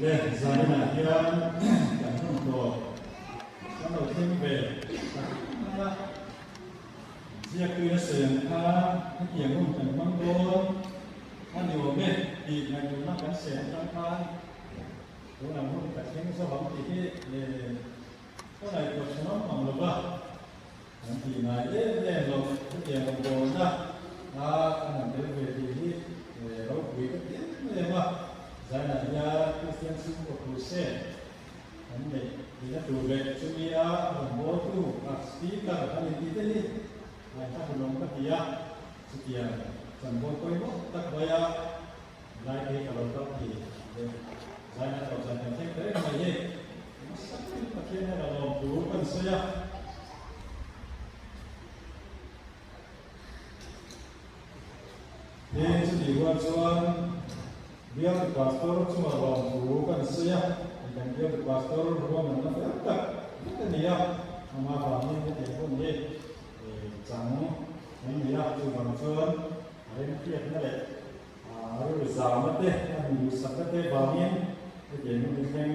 Le zaninah hian kan hun tawp kan lo thleng ve tak mai a, ziaktuina sawi ang khan hetiang hun kan hmang dawn a ni awm e tih ngaihtuahna kan siam atang khan tunah hun ka thleng zo ang tih hi ka ngaihtuah tha ngam ang lo va. Kan tih ngai em em lo, hetiang rawngbawlna a kan han tel ve tih hi ropui ka ti em em a, zainah hian Kristian chhungkaw crusade kan neih tihna tur leh chumi a rawngbawltu a speaker a ni tih te hi ngaihthla hlawm ka ti a, chutiang chanvo pawimawh tak mai a lai te hi ka lo kal thei leh zainah tawh zan kan thleng ta reng mai hi. Nasa takin Pathian hian a lawm thu kan sawi a. Tin, chutih rual chuan Bialtu Pastor chunga lawm thu kan sawi a. Hei kan Bialtu Pastor ruahmanna fel tak vek a ni a, amah vangin hetiang hun hi chang an ni a, chuvang chuan a remhriatna leh A rilru zauna te, a hmuhduhsakna te vangin hetiang hun hi thleng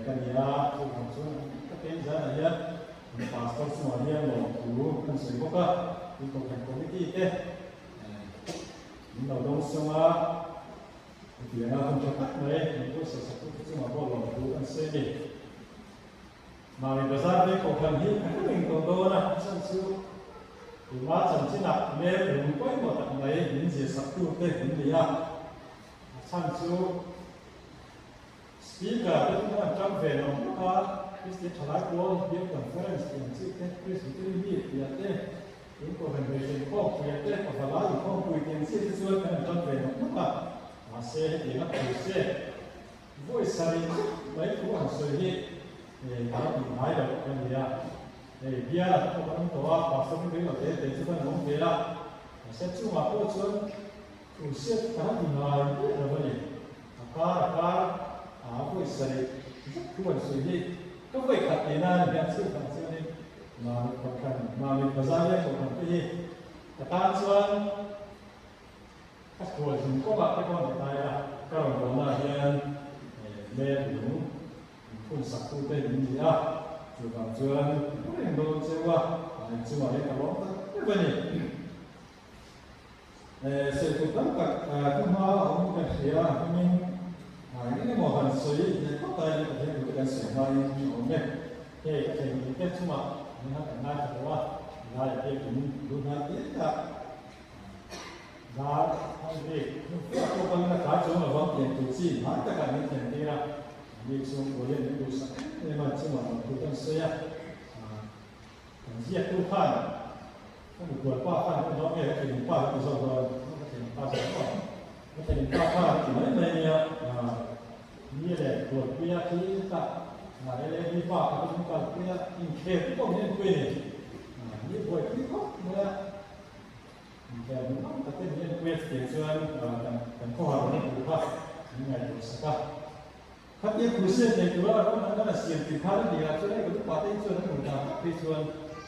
ka ni a, chuvang chuan a hming takin zanah hian kan pastor chungah hian lawmthu kan sawi bawk a, tin kohhran committee te min lo dawng sawng a, hetianga hun tha tak mai min buatsaih sak tute chungah pawh lawmthu kan sawi a ni. Mami Bazar veng kohhran hi ka hre reng tawh dawn a, a chhan chu tuma chanchinah hmel lung pawimawh tak mai min zirsak tute an ni a, a chhan chu Speaker te chu an tang ve lo bawk a, Kristian Thalai Pawl Biak Conference tih ang chi te, Presbytery Meet tih ah te, tun kohhran Beihlen Khawmpui ah te, Pavalai Inkhawmpui tih ang chi te chuan kan an tang ve lo bawk a, mahse hetiang a thu se. Vawi sarih zet mai thu han sawi hi ka la tih ngai loh ka ni a. Hei bial ah pawh kan awm tawh a, pastor hi rei lo te te chu kan awm ve a, mahse chungah pawh chuan thu hriat ka la ti ngai miah lo a ni. A kar a kar a vawi sarih zet thu han sawi hi ka vawi khat tihna a ni hian chhungkhat chuanin Mamit Kohhran, Mamit Bazar Bial Kohhran te hi ka tan chuan Ka khual zin kawngah te pawh ni ta ila, ka rawn bawlnaah hian hmel lung min phun sak tu te min ni a, chuvang chuan ka reng dawn cheu a, inchungah hian ka lawm tak deuh a ni. Sawi tur tam tak ka hma a awm ka hria a, hmingin eng emaw han sawi leh phawt ta ila Pathian tute kan sawi hmain a awm e. Hei ka theihnghilh te chungah min han kan ngaithla tawh a, laiah biakin lu hnai te tak Dar hmang bik hnu fiah pawh kalin a tlai chuang lo vang tiang tur chi hnai takah min thlen tir a, ani chuan Korean min duhsak em em a, chungah rawn thu kan sawi a, kan ziaktu khan ka mikual pa khan ka zawk nge ka thinlung pa ka ti zawk dawn, ka thinlung pa zawk maw, ka thinlung pa khan a ti mai mai nia, ni leh Tualpuia khi tah LAD pa kha ka min kalpui a, inkhel te pawh min enpui a ni, ni buaipui khawp mai a. Inkhel hmuh nawm tak te min enpui a chutiang chuan kan khawhar rawn a hmuh kha min ngaihtuah sak a. Khatia crusade nei tura ram an a siam tih khan a ni ah chuan hei kan upa te hi chuan an hmuh dan tak phei chuan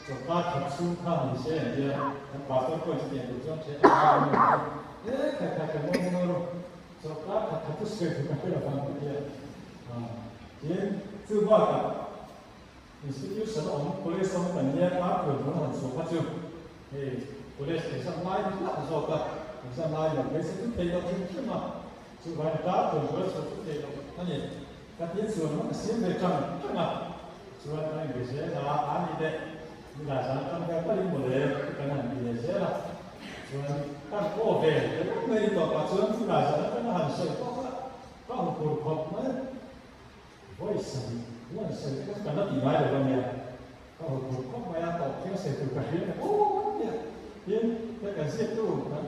chawlhkar khat chhung kha ni se an tia kan pastor pawhin chutiang tur chuan ṭhian a hma an awm chu e khai khai kan awm ngawr chawlhkar khat khat chu sawi tur kan hre lo vang ti tia tin chu bakah Institution awm college awm kan nia kha thuan thawng han chhuah kha chu hei college exam lai ni hlauh zawk a, exam lai lo phei se chu thei lo hrim hrim a, chuvangin a tar thuan thawng a chhuah chu thei lo a ni. Ka tia chuan hmang ka siam ve tang tang a, chuan kan inbe zel a, a ni deh nilai zan atang vel palin mawle chu kan han ti leh zel a, chuan kan aw ve ringawt mai ni tawpah chuan chulai zan atanga han sawi pawh kha ka hmu phur khawp mai. Vawi sarih huan sawi kha ka la ti ngai lo ania, ka haw tur khawp mai a, tawp thleng sawi tur ka hria ta aw ka tia. Tin, ka kan ziaktu kan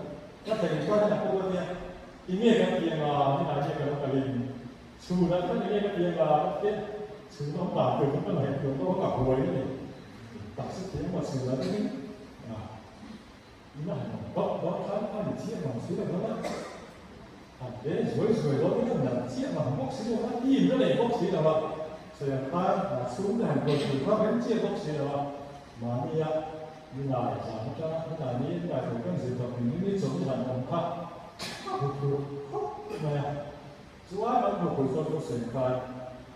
ka thlen pa hian a pawm ania, tinge kan ti anga ninah hian ka lo kalin chhunah chuan tinge ka ti anga ka tia, chhun awm dan tur chu ka ngaihtuah tawk a, ka huai a ni. Tak chu thiam maw chhunah chuan Ina han awm bak bak khan a ni chiah mang si lo va, han ve zuai zuai dawn in a nalh chiah mang bawk si lo va, team la nei bawk si lo va, sawi ang khan chhungte han kawi tur kha rem chiah bawk si lo va, mahnia nilai zan atanga nilai ni nilai tur kan zir tawh min ni chawlh ni han awm kha a huphurh khawp mai a. Chuan an hmuhpui zawk chu sawi khan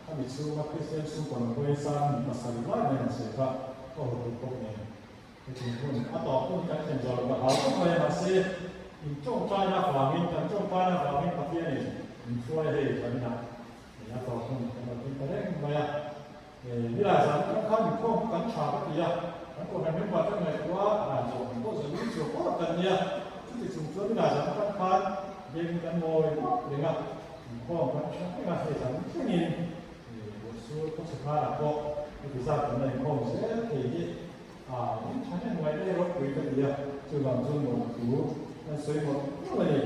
khami chhunga Kristian chhungkaw lo huai sang mi pasarih lai mai an sawi kha ka haw tur bawk nen. Hetiang hun a tawp hun kan thlen zawh loh ka hau khawp mai a, mahse in tawngtaina avangin, kan tawngtaina avangin Pathianin min hruai a hei kan inah a tawp hun kan lo thleng ta reng mai a. Nilai zan atang khan inkhawm kha kan tha ka ti a, kan kohhran member te ngaihtuah a dan zawh kan pawh zawh lung chhuak awrh kan nia, chuti chung chuan nilai zan atang khan biakin kan ngawi vak reng a, inkhawm kan tha reng a, hei zan thlengin Ruahsur khawchhe kharah pawh heti zat kan la inkhawm zel thei hi a in tha hnem ngaih daih ropui ka ti a, chuvang chuan lawmthu kan sawi mawlh mawlh a ni.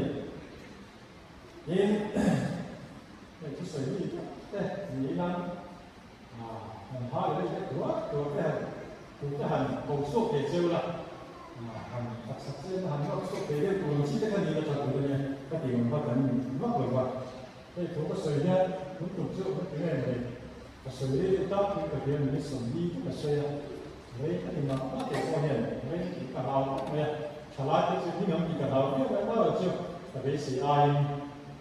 Tin, hei thusawi mi tak te ni ila han ha leh leh tuar tuar te han tu te han ko chhuak thei cheu la, han taksa chem a han nawr chhuak thei deuh tur ang chi te kha ni ila tha tur a nia ka tih ang kha kan vak lo va. Hei thu ka sawi hian tun tum chu ka ti ngei mai, ka sawi rei deuh tak in ka hria minute 40 te ka sawi a, rei ka ti mah mah teh pawh hian rei tih ka hlau khawp mai a, thalai te chu hming ang tih ka hlau viau mai mah lo chu ka beisei aiin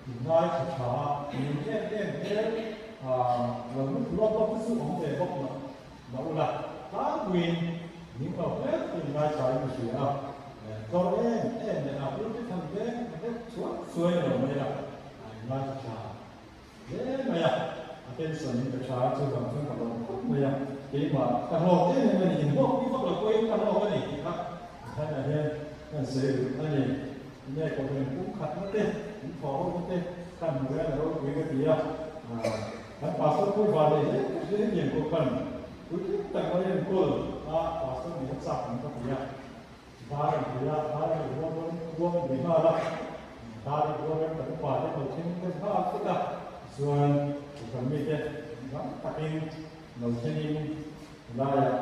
in ngai tha tha a, min em em hmel lo lut lawk lawk te chu awm ve bawk mah mah ula tlangpuiin min lo hmel te in ngai tha in ka hria a, tlawr em em leh a pulpit han veng deuh chuai chuai a lo mai a. A inlai ka tha hle mai a, a tension in ka tha a, chuvang chuan ka lawm khawp mai a, keimah ka hlawk em em a ni, inhlawk ni vak lo pawhin ka hlawk a ni tih kha thanah hian ka sawi duh a ni. Enge kohhran pum khatna te, in thawh ho na te khan hmu hian a ropui ka ti a, kan pastor pawh va leh hle ka hria hetiang kohhran puitling tak mai enkawl a pastor nih a chak ang ka ti a. Dar an ti a, dar an ruam rawn ruam ve nghal a, dar i ruam rem kan upa te lo thleng deuh nghal vek a, tichuan kohhran mite dang takin lo thlengin helaiah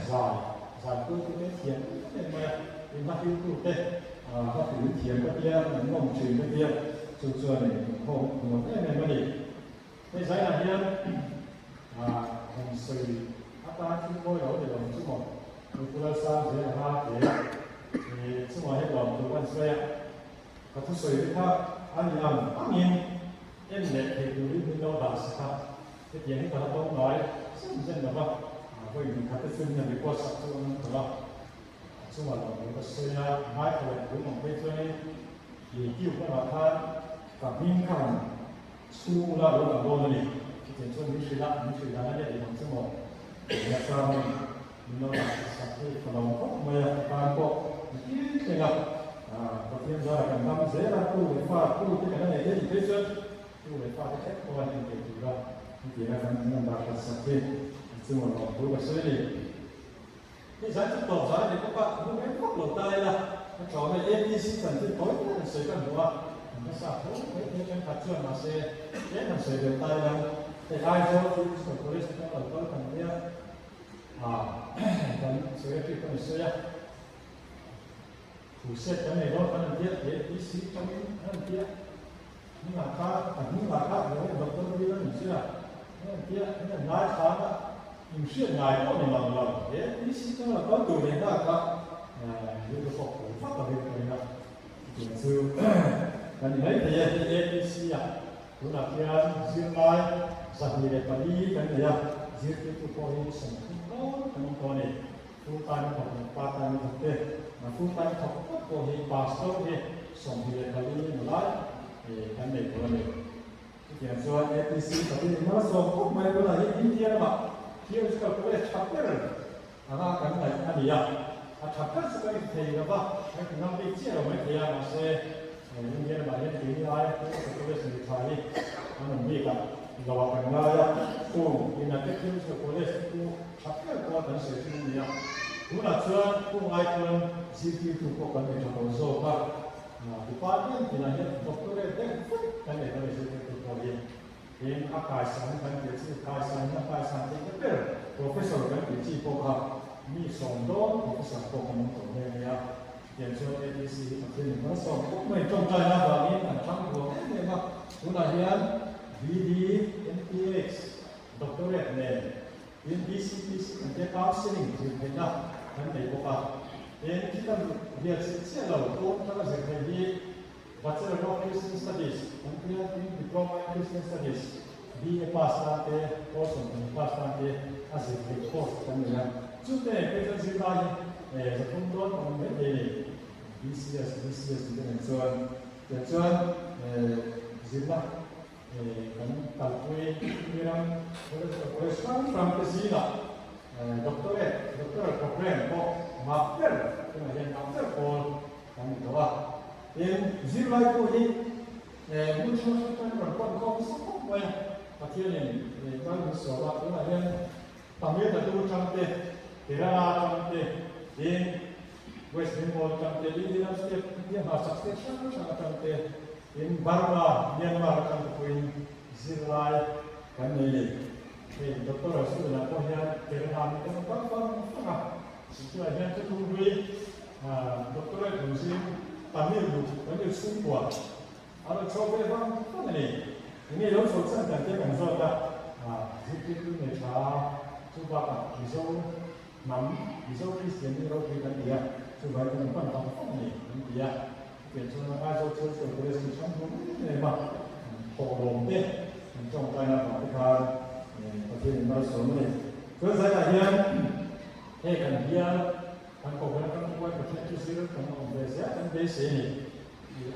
zai zai tu te thiam em em mai a, in hla hriltu te hla hrilh in thiam ka tia, an nawm thin ka tia, chu chuan inkhawm nuam em em a ni. Hei zaiah hian han sawi atan thil mawi lo ni lo chu maw? Nupui sang zel a hle a, chungah hian lawm tur kan sawi a, ka thusawi te kha a ni ang angin en leh thei turin min lo dah sak a, hetiang hi ka la tawng ngai zem zem lo va, vawi hnih khat te chu min han record sak chu an awm tawh a, a chungah lawm tur ka sawi a, ngaithla leh tur awm phei chuanin YouTube lamah khan ka hming kha han Chhung la lo lang dawn a ni. Chutiang chuan min hrilh a, min hrilh dan a nia tih ang chu maw? Nia Sangin min lo dah that sak hi ka lawm khawp mai a, ka tan pawh ni tin thleng a, Pathian zarah kan dam zel a, tu leh fa tu te kan la nei thei tih phei chuan tu leh fa te thleng pawh a ni thei tur a, hetianga kan min rawn dah that sak hi chunga lawm thu ka sawi a ni. Hei zan chu tawp zan a ni bawk a, hmu reng vak lo ta ila, a tlawm e, APC chanchin tawi tak han sawi ka hmu a, an hmasa tho mai thei thenkhat chuan mahse tlem han sawi deuh ta ila, hei Aizawl Theological College atang lo kal kan nia, ah kan secretary pawn a sawi a, thu set kan nei dawn kan han tia, APC tangin an han tia, hmingah kha, a hmingah kha Doctor Bill a ni zir a, an han tia, an han ngaithlang a. Inhriat ngai pawh ni mang lo, he PC channel kal tur leh nghal kha rilru fawk tur vak lovin ka ring a, chutiang chu kan ni mai thei e. Hei APC ah tunah khian zirlai 204 kan nei a, zirtirtu pawh hi 30 dawn kan awm tawh a ni. Full time a thawk leh part time a thawk te, full time a thawk phawt pawh hi pastor hi 24 emaw lai kan nei tawh a ni. Chutiang chuan APC pahnih in malsawm khawp mai tunah hi India ramah theological college tha ber anga kan ngaih a ni a. A tha ber chu kan inthei lo va, kan ti ngam bik chiah lo mai thei a, mahse India ramah hian keini aia theological college nei tha hi an awm bik a, lo ah kan ngai a. Kung United Theological College te chu tha ber pawh kan sawi thin a ni a. Tunah chuan kung ai chuan zirtirtu pawh kan nei tha tawh zawk a. Department tinah hian doctorate deuh vek kan nei dawn a zirtirtu pawh hi. Tin, a kaisan kan tih chi, kaisan a kaisan theih te ber professor kan tih chi pawh kha mi sawm dawn professor pawh kan awm tawh nghe nghe a. Chutiang chuan ADC hi Pathian in malsawm khawp mai tawngtaina avangin an thlang buang em em a. Tunah hian BD, MPH, doctorate nen Tin, BCPC kan tia counselling zir theihna kan nei bawk a. Tin, khi kan riat zir chiah lo, pawn atanga zir theih hi Bachelor of Christian Studies kan tia tin Diploma in Christian Studies BA pass tan te pawl 20 pass tan te a zir theih course kan nei a. Chute phei chuan zirlai hi 300 dawn kan awm mai thei a ni. BCS, BCS tih te nen chuan tiang chuan zirna kan kalpui ram college hrang hrang te zingah doctorate, doctoral program pawh ngah ber tunah hian ngah ber pawl kan ni tawh a. Tin, zirlai pawh hi hmun hrang hrang atangin rawn pan khawm nasa khawp mai a, Pathianin kal min sawm a, tunah hian Tamil Nadu atang te, Kerala atang te, tin West Bengal atang te, India ram state, India hmarchhak state hrang hrang atang te, tin Burma, Myanmar atang te pawhin zirlai kan nei ni. Hei Doctor Rasulina pawh hian Kerala mi te rawn kal fang fang a, tunah hian thuthlung hlui Doctorate lam zing Tamil duh, Tamil chhungkua a rawn chho ve vang vang a ni. Enge lo chho chan kan te kan zawt a, zirtirtu nei tha chu bakah Mizo hnam, Mizo Kristian hi ropui kan ti a, chuvai kan hman vang vang a ni kan ti a. Chutiang chuan a Aizawl Church of Grace chu hrang hlum em em a, thawhlawm te kan tawngtaina vang te khan Pathian in malsawm a ni. Chuan zaiah hian hei kan bial Kan kohhran kan huai Pathian chu zir kan awm ve zel kan beisei a ni.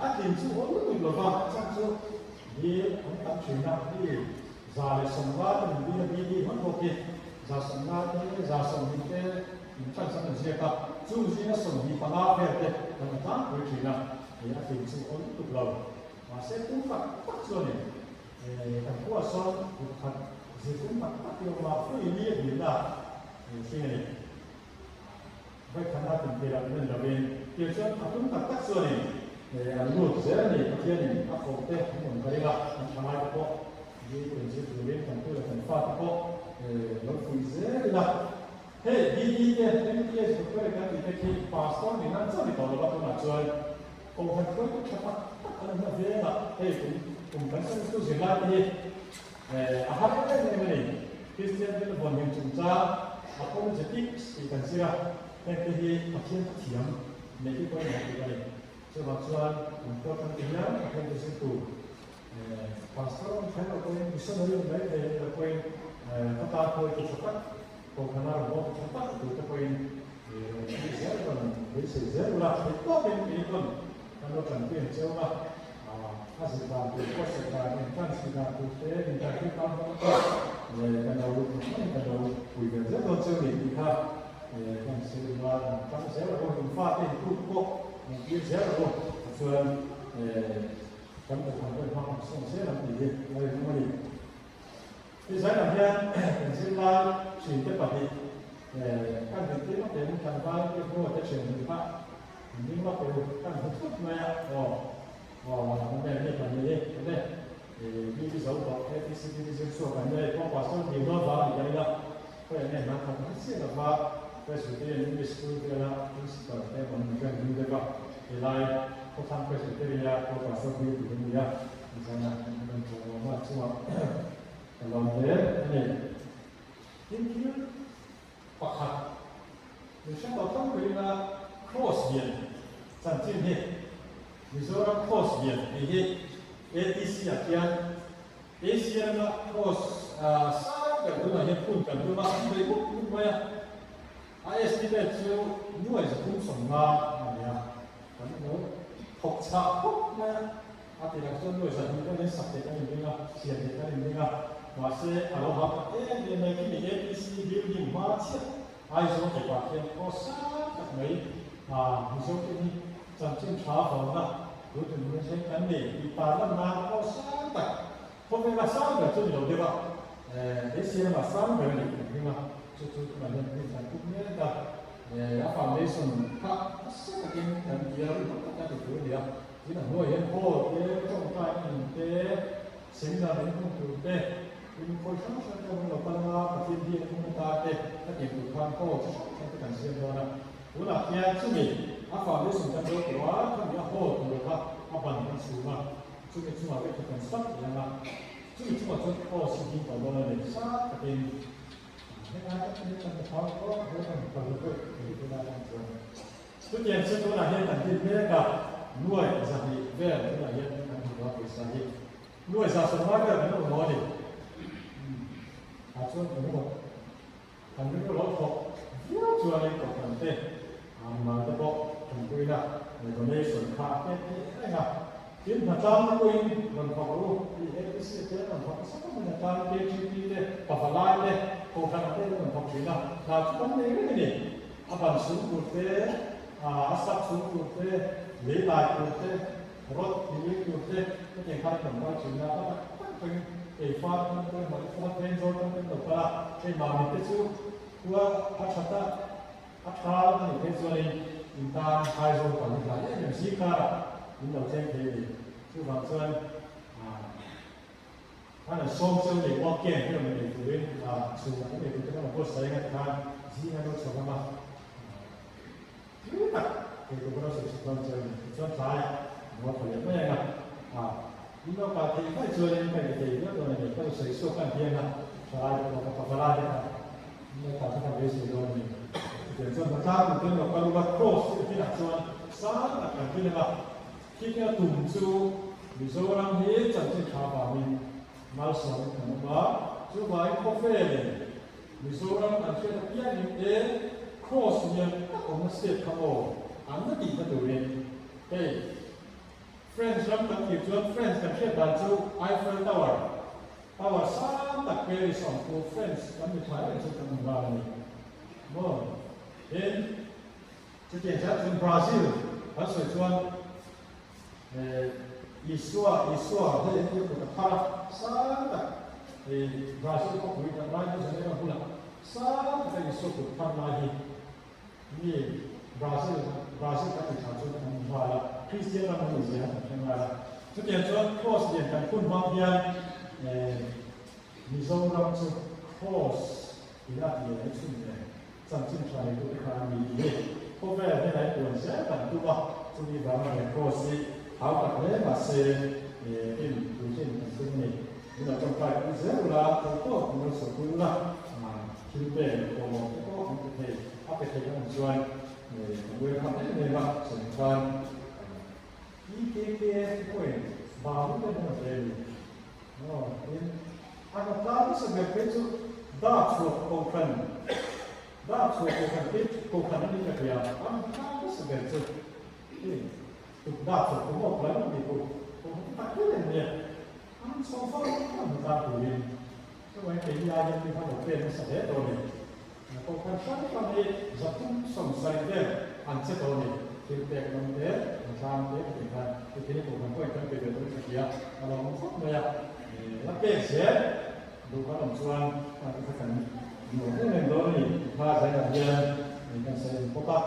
A tlin chu awl lutuk lo va, a chhan chu dil an tam thin a, mi 150 te min dil a, BD hman bawk hi 150 te, 20 te min chance an rawn ziak a, chung zinga 25 vel te kan la tlangpui thin a, a tlin chu awl lutuk lo. Mahse tum tak tak chuanin kan khuaah sawn kut khat zir tum tak tak hi a awm a, fuih ni a dilna hring a ni. Vaikhana tintirah min en lovin, tir chuan a tum tak tak chuanin an lut zel a ni. Pathianin a koh te an awm ka ring a, an thalai te pawh Bible zir turin kan tu leh kan fa te pawh lo fuih zel ila. Hei DD te, MTS Doctorate kan tih te khi Pastor nih nan chauh ni tawh lova tunah chuan Kohhran hruaitu tha tak tak an awmna vengah hei kum kum kan Sunday School zirlai te hi a har em em a ni. Kristian te vawn him chungchang apologetics tih kan zir a, heng te hi Pathian thiam neih hi pawimawh tur a ni. Chuvang chuan kan khua tan te hian Pathian te zir tur Pastor awm kher lo pawhin missionary awm mai thei lo pawhin khawtlang khawi ti tha tak, kohhran a rawn awm ti tha tak tur te pawhin rawn thlir zel rawn beisei zel ula theih tawkin kei pawn kan lo tanpui ang cheu a, a zir dan tur pawh sawi dan entrance tih dan tur te interview tan dawn pawh kan lo kan lo pui ve zel dawn cheu ni tih kha kan sawi ula an tang zel rawh u, in fate in tuk pawh an tir zel rawh u tichuan kan kohhran pawh in hmang ang sawn zel ang tih hi a rinawm a ni. Tizainah hian kan zirlai ṭhinte pahnih kan rintir lawk em tlangval te hnuai te ṭhian hnih kha an ding lawk u kan hmu thut mai a aw aw an ne mi pahnih hi enge BT zo tawh ATC BT zir chhuak an nia pawh pastor dil dawn vang a ni ka ring a khawi an nge hna khat hret chiah lova Presbyterian English School vela principal te an awm reng ding deuh a helai khawthlang Presbyteria pawh pastor dil tih an ni a Zana rawn ṭawng awm a chungah ka lawm hle a ni. Tin thil pakhat min hre tawh tho turin a Kraws lian chanchin hi Mizoram Kraws lian tih hi ATC ah khian Asia rama Kraws sang ber tunah hian phun kan tum a, an bei mup mup mai a. A estimate chu nuai 350 a ni a, kan lo thawk chhah khawp mai a. A ti lang chuan nuai 200 pawhin sak theih kan inring a, siam theih kan inring a, mahse a lo hau tak em em mai khi ni APC building hma chiah Aizawl kepah khian khaw sang tak mai a Mizo te hi chanchin tha vawnna tun tum hun thleng kan nei tih tar lan nan khaw sang tak khawvela sang ber chu ni lo deuh a, Asia lamah sang ber a nih kan ring a, chu chu tunah hian hmun kan tuk mek a, a foundation kha nasa takin kan tia rinawm taka ti tur a ni a. Tin a hnuai hian hall te, tawngtai in te, seminar in hmun tur te, tin khawi hrang hrang te an lo kal anga Pathian biak hmun atan te ka tih tur khan hall chi hrang hrang te kan siam dawn a. Tunah khian chumi a foundation kan zo tawh a, khami a hall tur kha a ban kan chhum a, chumi chungah vek kha kan sak leh ang a, chumi chungah chuan cross hi ding tawh dawn a ni, sang takin hengai tak hi kan phar tawh dawn a ni, ka lu pawh ka ri tunah hian chuan. Chutiang chu tunah hian kan din mek a. Nuai 200 vel tunah hian kan hmu a pawisa hi. Nuai 150 vel kan awm maw a ni? Ah chuan eng emaw kan rilru lo thawk viau chuanin kohhran te, mimal te pawh tanpuina donation kha a pek theih reng a. Tin, hnatlang te pawhin rawn thawk rawh u tih APC te an rawn thawk nasa khawp mai. Hnatlang KTP te, Pavalai te, kohhran te an rawn thawk thin a, hna chu kan nei reng a ni. A ban chung tur te, a sak chung tur te, lei lai tur te, rawt thil tur te, hetiang khan an rawn kal thin a, a tak tak pawhin eifa tan pawhin mahni kawng a tleng zawl tan pawhin lo kal a, hei mahni te chu khua a that a, a tha a nih phei chuanin in tan Aizawl kal hi hlai em em zingkarah min lo thleng thei a ni. Chuvang chuan khan an sawm cheu nei work camp hi rawn nei turin chhung an nei tur te khan an buatsaih anga tikhan zing an lo chho hlawm a, tui tak thei tur khan an sawi chhuk dawn cheu a ni. Tichuan tlaiah an haw tha leh mai ang a, in lo kal theih vaih chuanin ka inti thei viau dawn a ni. Ka lo sawi chhuak kan hian a thalai te pawh ka pavalai te kha in lo kal kha ka beisei dawn a ni. Chutiang chuan hmatlang tur te an lo kal ula cross chu kinah chuan sang tak kan rin ang a. Khi a tum chu Mizoram hi chanchin tha vangin malsawmin kan awm a, chuvangin khawvelin Mizoram an hriat apiangin e Cross lian tak awmna state kha aw an la tihna turin hei French ram kan thlir chuan French kan hriat dan chu Eiffel Tower, Tower sang tak Paris awm khu French kan mi thlai reng chu kan awm ral a ni maw? Tin. Chutiang chiah chuan Brazil kan sawi chuan Isua, Isua hei an tir kut a phar a, sang tak Brazil khawpui kan Rio de Janeiro bulah sang taka Isua kut phar lai hi mi Brazil, Brazil kan tih thla chuan an nghal a, Kristian ram an inzia kan hre ngai a. Chutiang chuan Cross lian kan phun hmang hian Mizoram chu Cross ina tih leh chhun nen Chanchin tha nei tute kha an ni tih hi khawvel hian a inpuan zel kan tum a, chumi vanga he cross hi hau tak hle mah se in puitlin kan tum a ni. Min lo tawngtai pui zel ula, theih tawp min lo chhuah pui ula, thil pek leh pawimawh te pawh kan pe thei, a pe thei kan awm chuan kan welcome em em a, chumi khan EKKF te pawhin bang te an rawn pe a ni. Aw, tin, a ka tlang nasa ber phei chu Dak chhuak Kohhran, Dak chhuak Kohhran phei Kohhran a ni ka hria, a rawn tlang nasa ber chu hei tuk Dak chhuak kum awk lai ni pawh Kohhran te tak hian an nia, an rawn chho fo fo an tlang turin chuan keini ai hian mi khan lo pen nasa hle tawh a ni. Kohhran hrang hrang hi 370 vel an che tawh a ni. Thil pek lam te, an tlang te ka tih khan hetiang hi kohhran pawhin kan pe ve dawn ka ti a, a lo awm khawp mai a. La pek zel duh kan awm chuan a ti kha kan nuam em em dawn a ni. Tikha zainah hian kan sawi ang bawk a.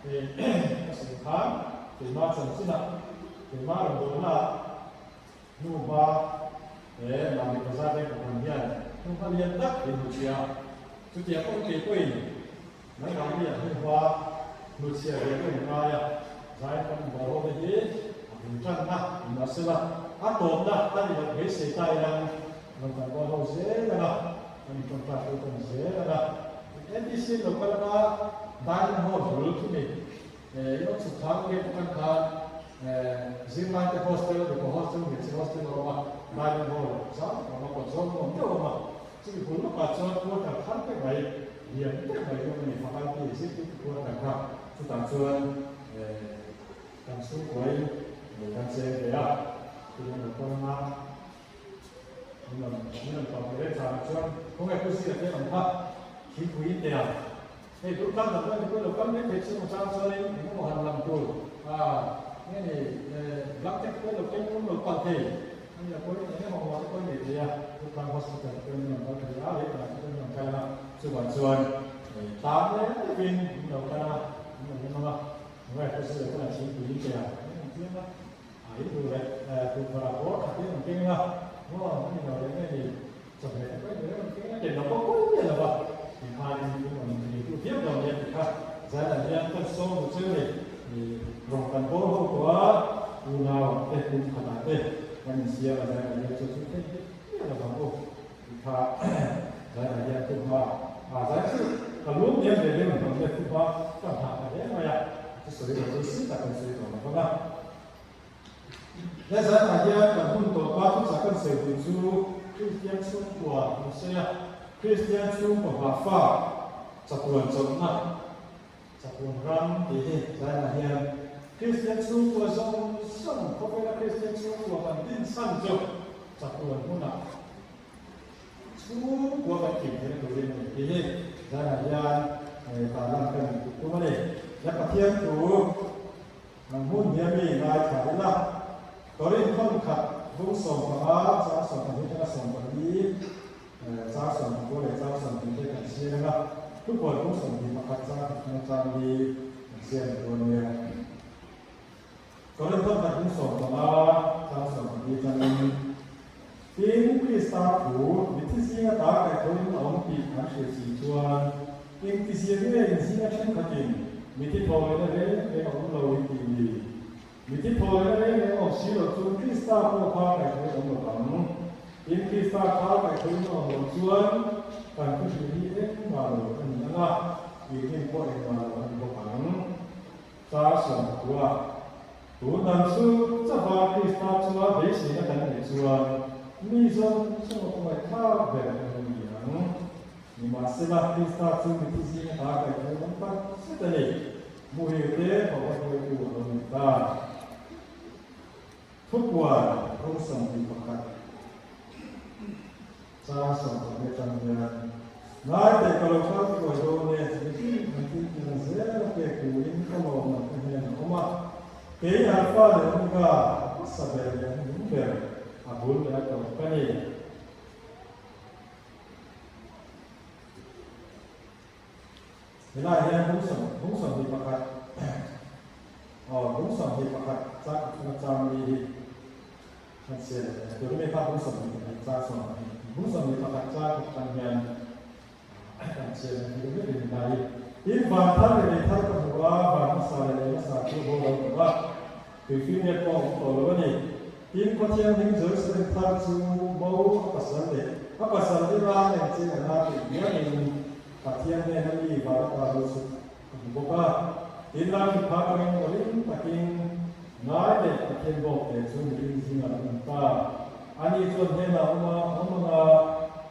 Hei ka sawi khan keimah chanchinah, keimah rawn dawhnaah Hnuhma he Mami Bazar te kohhran hian hnuhma lian tak min hmu chhia a, chutiang pawhin kei pawhin nangmahni ah hnuhma hmu chhia ve ka in ngai a, zai kan boruak te hi a bul tanna ni mahsela a tawpna a ni loh beisei ta ilang rawn kan bual ho zel ang a, kan intawngtai pawh kan zel ang a, NDC lo kal anga dining hall bul khi mi I lo chhuk thang nge pawh khan zirlai te hostel, mipa hostel, hmeichhe hostel a awm a, dining hall zau tak a awm a, kawt zawl nuam deuh a awm a, chumi bul lawkah chuan quarter thar te mai, lian deuh mai hi a awm a ni, faculty zirtirtu quarter kha, chutah chuan kan chhungkuain kan cheng ve a, tin an lo kal ang a, min rawn min rawn pang ve reng chuan khawnge pu zira te an awm kha, thingpui in tea. Hei duh tan tak chuan mipui lo kal mai thei chhung atang chuanin eng emaw han lam tur a nge ni blanket te pawh lo keng rum lo palh thei a nia pawhin eng emaw maw te pawhin nei thei a, Durtlang Hospital te pawhin an rawn kal thei a, lei panah te pawhin an rawn kal a, chuvang chuan tlang leh deuhin an lo kal a, an lo lem ang a, ngai pawh chu lo kal ang thingpui in che a, an rawn tiang a, a in duh leh tukverh ah bawr khat in rawn keng ang a, maw a ni lo leh nge ni. Chawhmeh te pawhin reng an keng a, ken lo pawh pawi miah lo va, tikhanin in rawn neitu viau dawn nia ti kha Zainah hian kan sawm duh cheu nei i rawng kan bawl ho tawh a, unau ah te kum khatah te kan insiam a Zainah hian chu chu thei hek miah lo vang u ti kha Zainah hian thu hma a zai chu ka lung diam ve deuh ang hlawm le thu hma ka nghah ta hle mai a, chu sawi lo chu si tak kan sawi tawh lo vang a. He zanah hian kan hun tawpa thuchah kan sawi duh chu Kristian chhungkua kan sawi a, Kristian chhungkua hmahfa chatuan chawlhna, chatuan ram tih hi zanah hian Kristian chhungkua zawng zawng, khawvela Kristian chhungkua kan din chhan chu chatuan hmunah Chhungkua kan kim theihna turin a ni tih hi zanah hian tarlan ka nih tuk tum a ni. La Pathian thu ang hun hian mi ngaithla ila, Korin thawn khat vung 15, chang 12 atanga 14, chang 19 leh chang 20 te kan chhiar anga, thupuan vung 21 chang khat atanga chang li kan chhiar leh dawn nia. Korin thawn khat vung 15, chang 12 atangin, Tin, Krista thu mitthi zinga ta kaihthawhin a awm tih an hrilh si chuan, engtizia nge in zinga thenkhatin mitthi thawlehna reng reng a awm lo in tih ni? Mitthi thawlehna reng reng a awm si lo chu Krista pawh kha kaihthawhin a awm lo ang. Tin, Krista kha kaihthawhin a awm loh chuan kan thu hrilh hi engmah lo a ni ang a, tihhlim pawh engmah lo a ni bawk ang. Char 19. Tun dan chu chauha Krista chunga beiseina kan neih chuan mi zawng zawng a kawngaihthlak ber a lo ni ang. Nimahsela, Krista chu mithi zinga ta kaihthawh lam tak zet a ni. Muhil te pawh hruaitu a lo ni ta. Thupuan rawng 21. Chang 12 atang hian ngai teh ka lo kal thuai dawn e, mitin an thil tih ang zel a pek turin ka lawmna ka hnen a awm a, kei Alpha leh Omega, a hmasa ber leh a hnung ber, a bul leh a tawp ka ni. Helaiah hian bung 21, aw bung 21 chang atanga chang li hi kan chhiar leh dawn. Tuna mi kha bung 22 chang 12, bung 21 chang atang hian kan chhiar leh thei vek in lai hi. Tin, van thar leh lei thar ka hmu a, van hmasa leh lei hmasa chu bo lo tawh a, tuifinriat pawh a awm tawh lo a ni. Tin, Khawthianghlim Jerusalem thar chu bo a pasal leh a pasal te ran engchen anga tih biangin Pathian hnena mi Baraka lo chhuk a hmu bawk a. Tin, Lalthutha atangin awrin takin ngai leh Pathian bawk te chu mihring zingah an awm ta. Ani chuan hnenah awm a, awm anga,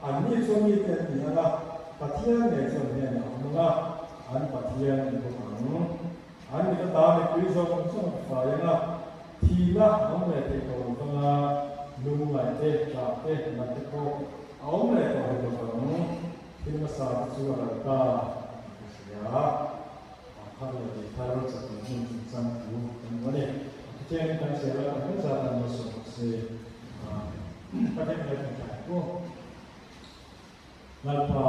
anni chuan mite an ni anga, Pathian ngei chuan hnenah awm anga, an Pathian an bawk ang. An mit ata mipui zawng zawng a fai anga, thihna a awm leh thei tawh lo vanga, lungngaih te, ṭah te, nat te pawh a awm leh tawh hek lo vang. Thil hmasa te chu a ral ta tih ka hria. A thar leh lei thar chakna hmun chungchang thu kan hmu a ni. A thuthiangin kan chhiar a, kan hmel zat an lo sawi bawk si. Pathian hmel kan thlai ang u. Lalpa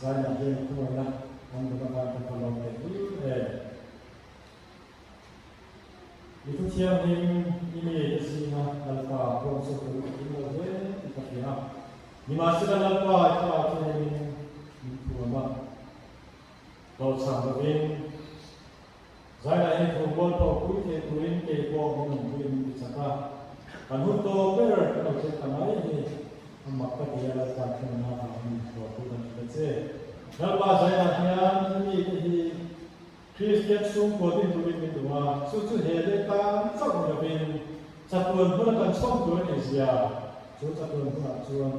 zainah hian khawngaihna an rawn avang kan va lawm leh lul em. I thu thianghlim i mi te zinga Lalpa huam chu tur ka tling lo hle tih ka hria a. Nimahsela Lalpa i thlarau thianghlimin min thuam a, hlawhchham lovin zainah hian thu mualpho pui thei turin kei pawh min awmpui min ti chak a. Kan hun tawp ber kan lo thleng ta mai hi a mak ka ti a, Lalpa thlengna avangin min thuamtu ka ni ta che. Lalpa zainah hian i mite hi Kristian chhungkua din turin min duh a, chu chu he leh tan chauh ni lovin chatuan hmuna kan chhawm tur a nih zia, chu chatuan hmunah chuan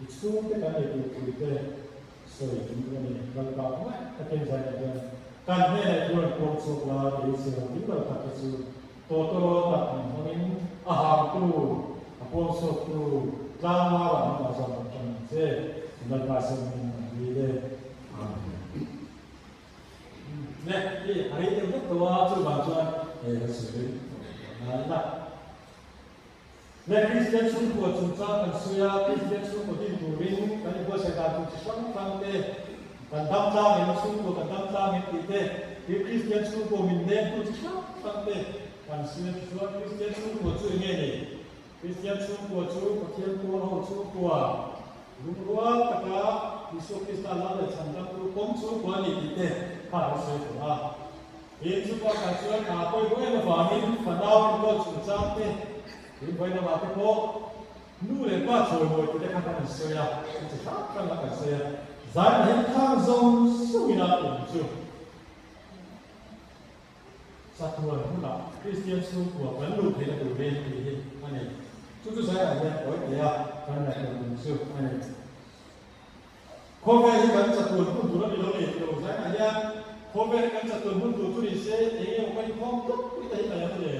i chhungte kan ei tur pui te sawi kan duh a ni. Lalpa hmangaih takin zainah hian kan hnenah i thu rawn puang chhuak la, kei chhiar ding lo tak hi chu tawtawrawt ah min hmangin a hangtu, a puang chhuaktu tlangau ah min azawm rawn ṭang ang che. Lalpa siam min an dil e. Amen. Ne, i a rei deuh vek tawh a, chuvang chuan hei kan sawi rei tawh tawh ngai ila. Ne, Kristian chhungkua chungchang kan sawi a, Kristian chhungkaw din turin kan inbuatsaih dan tur chi hrang hrang te, kan dam tlang em, chhungkua kan dam tlang em tih te, tin Kristian chhungkua min nemtu chi hrang hrang te kan sawi a, tichuan Kristian chhungkua chu enge ni? Kristian chhungkua chu Pathian pawl ho chhungkua lungrual taka Isua Krista lal leh chhandamtu pawm chhungkua a ni tih te kha an sawi tawh a. Tin, chu bakah chuan a pawimawh em avangin fanau enkawl chungchang te, tin vawi lamah te pawh nu leh pa chawimawi tih te kha kan insawi a, chu chi hrang hrang a kan sawi a. Zaina hian khang zawng zawngin a tum chu. Chatuan hunah Kristian chhungkua kan luh theihna turin tih hi a ni. Chu chu zaiah hian tawi tea kan ngaihtuah tum chu a ni. Khawvel hi kan chatuan hun tur a ni lo ni tih lo zaiah hian khawvel hi kan chatuan hun tur chu ni se eng emaw kan inkhawm tawp pui ta hi ngai ang le?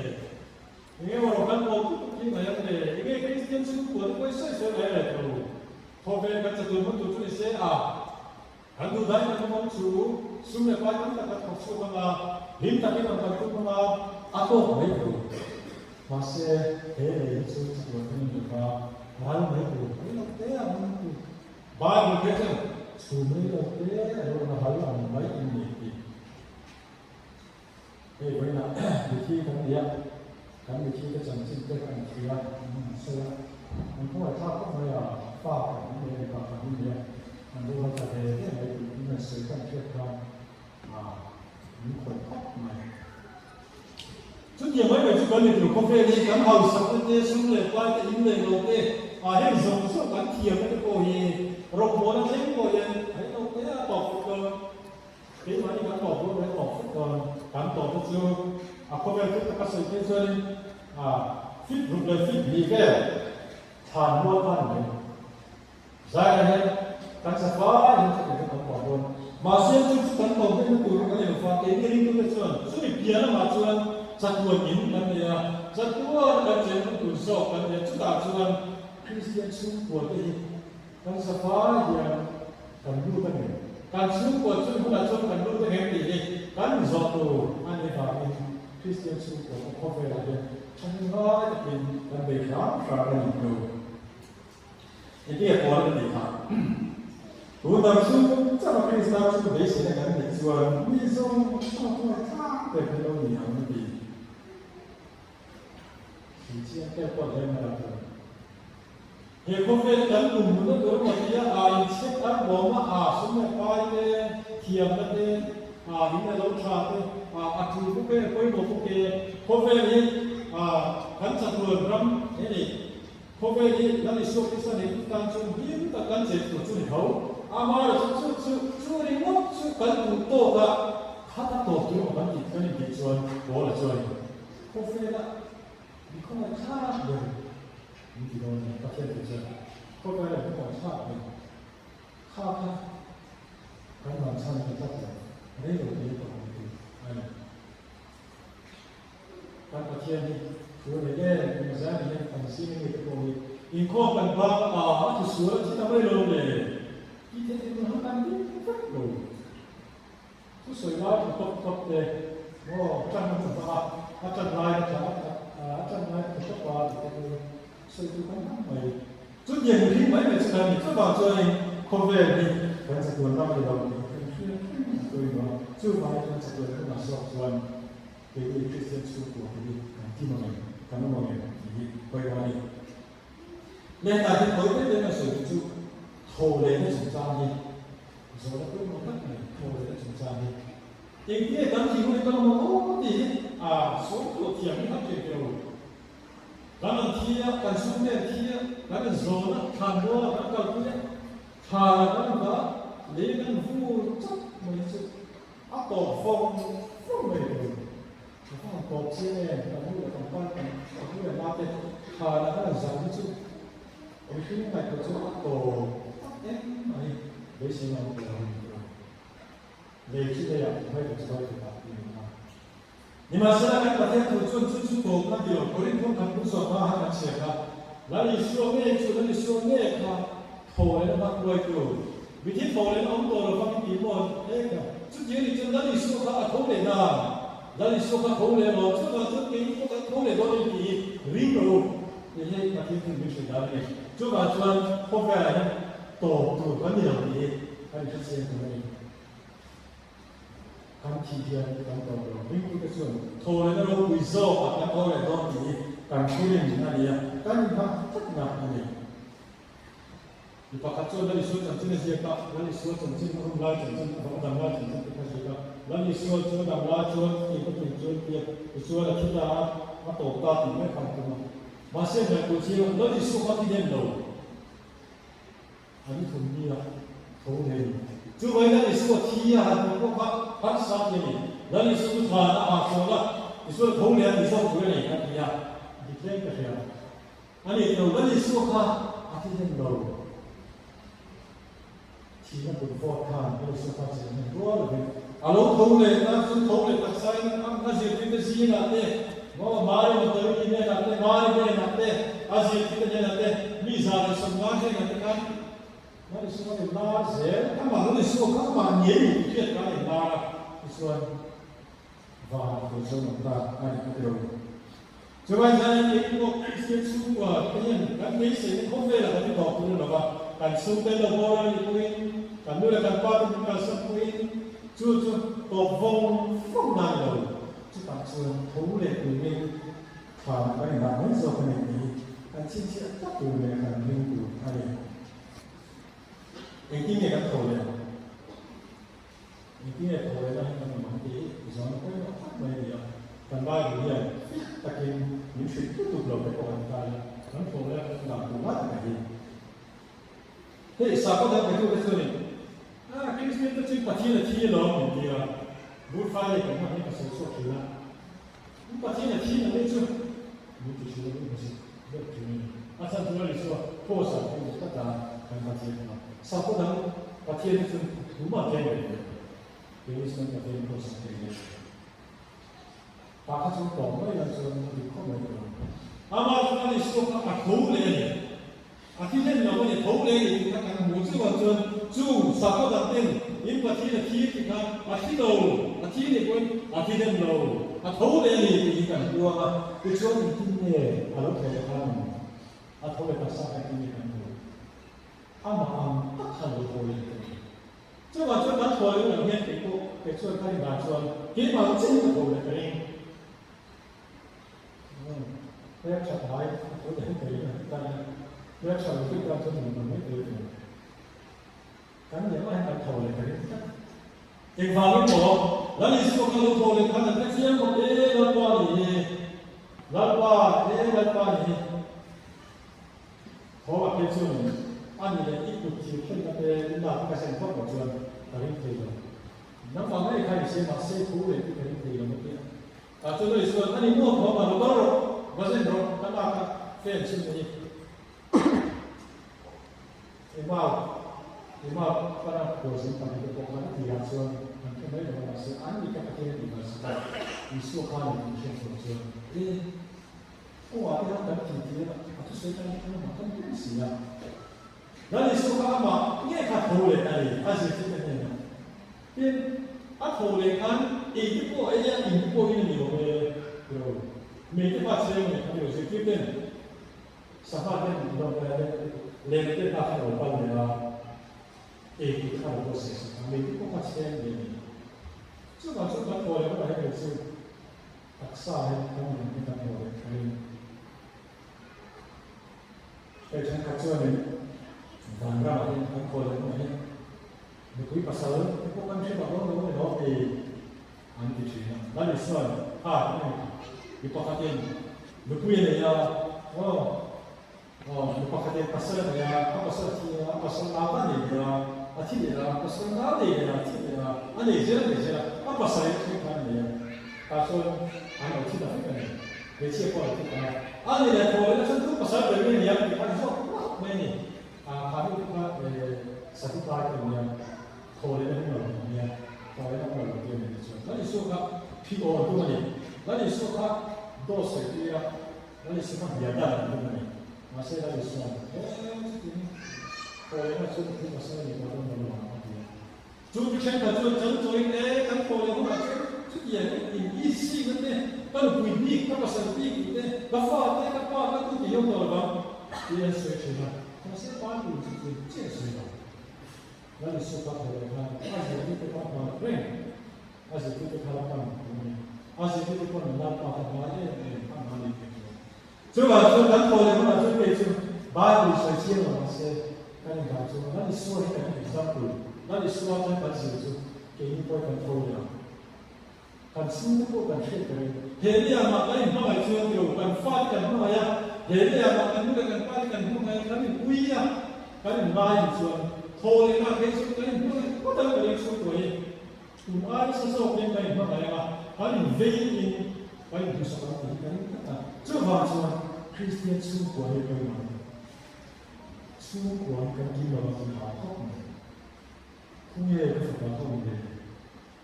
Eng emaw rawh kan pawl tawp hi ngai ang le? Eng nge Kristian chhungkua te pawh hi sawi sawi ngai le tih lo? Khawvel kan chatuan hun tur chu ni se a. Kan duh daih na kawng chu sum leh pai tam tak kan thawk chhuak ang a, hlim takin rawn kal tum ang a, a tawk mai tur. Mahse, he lei hi chu chatuan kan inlep a, ral mai tur, rei lo te a hmang tur. Bible phei chuan chhum rei lo te a lo rawn ral ang mai in ni a ti. Hei vawiinah mithi kan ni a, kan mithi te chanchin te kan thli a, an han sawi a, an khawngaih thlak khawp mai a, fa kan hmu leh mipa kan hmu leh a, an rual ta ve ve mai tih in an sawi kan hriat khan ah min khawih khawp mai. Chutiang mai mai chu kan ni tur khawvel hi kan hausakna te, sum leh pai te, in leh lo te, ah heng zawng zawng kan thiamna te pawh hi rawngbawl a thleng pawh hian a inawk hle a, tawp fut dawn. Keimahni kan tawp dawn mai tawp fut dawn. Kan tawpna chu a khawvel thil taka sawi phei chuanin fit ruk leh fit hnih vel thlan mual kha a ni mai. Zaiah hian kan safai hian chutiang chu kan tawp dawn. Mahse chu chu kan tawp daihna tur kan nei lo fa, keini ringtute chuan chumi piah lamah chuan chatuan in kan nei a, chatuan kan chenna tur zawk kan nei a, chutah chuan Kristian chhungkua te hi Kan safai hian kan lut a ni. Kan chhungkua chun hunah chuan kan lut ang em tih hi kan zawh tur a nih avangin Kristian chhungkua pawh khawvelah hian thahnem ngai takin kan bei hram hram a ni lo. Engtinge pawl an tih kha? Tun dang chhung chauha Krista chu beiseina kan neih chuan mi zawng zawng chuan tlak ber kan lo ni ang a ti. Hmeichhia te pawh hian a rak lo. He khawvel kan tum hmunna tur emaw tia a inchhek thar bawm a, a sum leh pai te, thiamna te, a in a lo tha te, a a tul bawk e, a pawimawh bawk e. Khawvel hi a kan chatuan ram he ni. Khawvel hi Lal Isua Krista neitu tan chuan hlim tak kan chei tur chu ni tho. Amaherawhchu chu chu chu ringawt chu kan duh tawk a, khat a tawp tur emaw kan tih kan intih chuan Paula chuan Khawvela mi khawngaih thlak ber min ti dawn a ni, Pathian tih chuan khawvela mi khawngaih thlak ber kha kha kan van chhan ta tlat lo, rei lo te tawh ang tih a ni. Kan Pathian hi thu a nei em em a, zai ni hian kan zing ami te pawh hi inkhawm kan bang a, a ti sual a thi ta mai lo le, tih theih theih hun kan ding vek lo. Thusawi lai tha tawp tawp te maw tan a hmun hmang a, a tan lai na tha a tan lai tha tawp a tih te chu sawi tur kan hmang mai. Chutiang mihring mai mai chu kan ni. Chuvang chuanin khawvel hi kan chatuan ram a ni lo tih kan hriat reng a pawimawh a. Chuvangin kan chatuan hunah zawk chuan keini Kristian chhungkua te hi kan kim ang em, kan awm ang em tih hi pawimawh a ni. Lehkha hi tawi deuh deuhin a sawi chu tho lehna chungchang hi Zawhna pawimawh tak mai thaw leh a chungchang hi. Engtinge kan thih hun hi kan awm ang aw tih hi a sawi tuah thiam hi kan hriat lo. Kan an thi a, kan chhungte an thi a, kan an zawn a, thlan mual a kan kalpui a, thlan a kan va lei kan vur chauh mai chu a tawp vawng vawng mai lo. Ka va han tawp chiang em, kan nu leh kan pa kan nu leh pa te thlan a kan an zan hi chu Mihring ngaihtuah chu a tawp tak em mai beisei ngam tur a ni tih a lei chu leiah vai chu vai kutah tih a ni a. Nimahsela kan Pathian thu chuan chu chu tawpna ti lo Korinth kawng khat bul sawm hma khan kan chhiat a, Lal Isua nge chu Lal Isua nge kha thaw leh na hruaitu mithi thaw leh na awm tawh lo vang i ti maw e kha chuti a nih chuan Lal Isua kha a tho leh nan Lal Isua kha tho leh lo chuvang chuan keini pawh kan tho leh dawn a ni tih hi ring rawh u. Hei hi Pathian thil min hrilh dan a ni. Chuvang chuan khawvelah hian tawp tur kan ni lo tih hi kan inhre chiang tur a ni. Kan thih hian kan tawp lo. Ringtute chuan thaw lehna ropui zawkah kan tho leh dawn tih hi kan thurin a ni a, kan inhah tlatna a ni. Mi pakhat chuan Lal Isua chanchin a ziak a, Lal Isua chanchin, a hun lai chanchin, a vang dam lai chanchin te kha a ziak a. Lal Isua chu a dam lai chuan tih ka tum chuan tia tichuan a thi ta a, a tawp ta tih mai kha an tum a. Mahse ngaihtuah chiang a, Lal Isua kha a thi nem lo. A ni thum nia tho leh a ni. Chuvai Lal Isua thi a han hmuh pawh kha harsa ti a ni. Lal Isua chu thlan a hahchawl a. Tichuan tho leh a ti zawk tur a ni, a ti a. Dik hle ka hria. A ni lo, Lal Isua kha a thi hlen lo. Thihna kut vawt khan Lal Isua kha cheng hlen rual lovin a lo tho leh a, chu tho leh taksain a zirtirte zingah te, maw Mari Magdalini hnenah te, Mari hnenah te, a zirtirte hnenah te, mi 150 hnenah te khan Lal Isua a inlar zel. Amah Lal Isua kha amah ngei ni tih hriat khan a inlar a, tichuan Van kei chuan awm ta a ni ka ti lo. Chuvai zanin kei pawh Kristian chhungkua te hian kan beiseina khawvelah kan ni tawh tur a lo va, kan chhungte lo bawr a nih pawhin, kan nu leh kan pa te min kalsan pawhin chu chu tawp vawng vawng na a ni lo. Chutah chuan tho leh turin thlan kan indah mai zawk a ni tih hi kan chhinchhiah tak tur leh kan ring tur a ni. Engtin nge kan tho leh ang? Engtin nge tho lehna hi kan awm ang tih hi zawn pawimawh tak mai a ni a. Kan Bible hian fik takin min hrilh lutuk lo te pawh kan kai a, kan tho leh a kan dan tur lai tak a hi. Hei sakhaw dang betute chuanin, Ah, Kristian te chu Pathian a thi alawm min ti a, Good Friday kan hman hi ka sawi chhuak thin a. Pathian a thi na mai chu min ti thin a, min hmusit deuh thin a ni. A chhan chu Lal Isua cross ah kan tlat a, kan Pathian kha. Sakhaw dang Pathian hi chuan thu mah keng ve lo. Keini chuan Pathian cross ah keng ve lo. Tah kha chuan tawp mai la chuan a dik khawp mai tawh ang. Amah chu Lal Isua kha a tho leh a ni. A thi hlen lo a ni, tho leh a ni tih kha kan hmu. Chuvang chuan chung sakhaw dang ten in Pathian a thi tih kha a thi lo, a thi nih pawhin a thi hlen lo, a tho leh a ni tih hi kan puang a. Tichuan engtin nge a lo tho leh khan ang? A tho leh taksa kha engtin nge kan hmuh? Amah ang tak khan a lo tho leh ta ni. Chuvang chuan kan tho leh hunah hian kei pawh kei chuan ka rin dan chuan keimah ang chiahin ka tho leh ka ring. Hmel tha hnai a tho leh thei a ti ta ila, hmel tha lo deuh tan chuan min hmu mai thei a ti lo. Kan leh mah hian kan tho leh ka ring tlat. Engvangin maw Lal Isua kha lo tho leh khan an hre chiang bawk e Lalpa ni hi, Lalpa e Lalpa ni hi. Tho a phei chuan a ni leh i kut thir khenna te i lak ka zen phawt loh chuan ka ring thei lo. Nangmah ngei kha i se mahse thu leh i ka ring thei lo a ti a. Tah chuan Lawih chuan, Ani maw tho ma lo kal rawh, va zen rawh, ka lak a fan chhun a ni. Emau, Emau pana khualzin pahnih te pawh khan a tirah chuan an hre mai lo a, mahse an ni ka Pathian a tih hmasa ta, Isua kha ni tih hriat chhuah chuan, E, kawngah te khan kan tih tir a, a thusawi tan khan amah kan tum si a. Lal Isua kha amah nge kha tho leh a ni, a zirtirte hnenah. Tin, a tho leh khan ei te pawh a ei a, in te pawh in a ni lo e, ti lo. Mei te kha chheng a ni kha ti lo. Zirtir ten sangha ten lo len te kha khan a lo kal leh a, ei tur te kha a lo buatsaih sak a, mei te pawh kha chheng ve a ni. Chuvang chuan kan tho leh hunah hian kei chu taksa hi kan nun hi kan tho leh thain. Hei thenkhat chuanin vanramah hian kan tho leh hunah hian Nupui pasal te pawh kan hre bak dawn lo a ni lo ti an ti thin a. Lal Isua'n kha kan en kha mi pakhatin nupui a nei a, aw aw mi pakhatin pasal a nei a, a pasal a thi a, a pasal nau a nei leh a, a thi leh a, pasal nau nei leh a, a thi leh a, a nei zel a nei zel a, a pasal in thleng khan a nei a, tah chuan an lo thi ta vek a ni. Hmeichhia pawh a lo thi ta a, a ni leh thaw leh a chuan tu pasal ber nge ni ang tih kha an zawk vak mai a ni. A kha hi te kha Sadukai te nia, thaw leh na hung lo ang nia, thaw leh na hung lo tia ni te chuan Lal Isua kha phi awn tum a ni. Lal Isua kha dawt sawi tir a, Lal Isua kha hnial dan an tum a ni. Mahse Lal Isua'n, He chutin thaw leh na chu thu pasal a ni tawh dawn lo ang a ti a. Chu mi thenkhat chuan chan chawiin, E, kan thaw leh hunah chuan chutiang in isina te, ka nupui bik, ka pasal bik tih te, ka fa te, ka pa, ka tu tih hi awm tawh lo vang, tih an sawi thin a. Mahse, Bible chu chu chiah a sawi lo. Lal Isua kha thaw leh khan a zirtirte kha a hma reng. A zirtirte kha la pan tur a ni. A zirtirte pawh an Lalpa kha hma em em a hma ni tih a hria. Chuvang chuan kan thaw leh hunah chuan kei chu Bible sawi chiang lo mahse kan indan chu Lal Isua hi kan example, Lal Isua chuan kan zir chu keini pawh hi kan tho leh ang. Kan chhungte pawh kan hriat ka ring. He leh mah kan inhmangaih chuan tilo kan fate kan hmangaih a, he leh mah kan nu leh kan pate kan hmangaih a, kan inpui a, kan inlai ang chuan thaw leh nghal phei chu kan inhmangaih phawt ang ka ring chhung tuai hi. Tum ai nasa zawkin kan inhmangaih ang a, kan invei in. Kan induhsak ang tih hi ka ring tlat a. Chuvang chuan Kristian chhungkua hi pawimawh a ni. Chhungkua hi kan kim lo ang tih hau khawp mai. Khawnge ka fapa ka awm ve?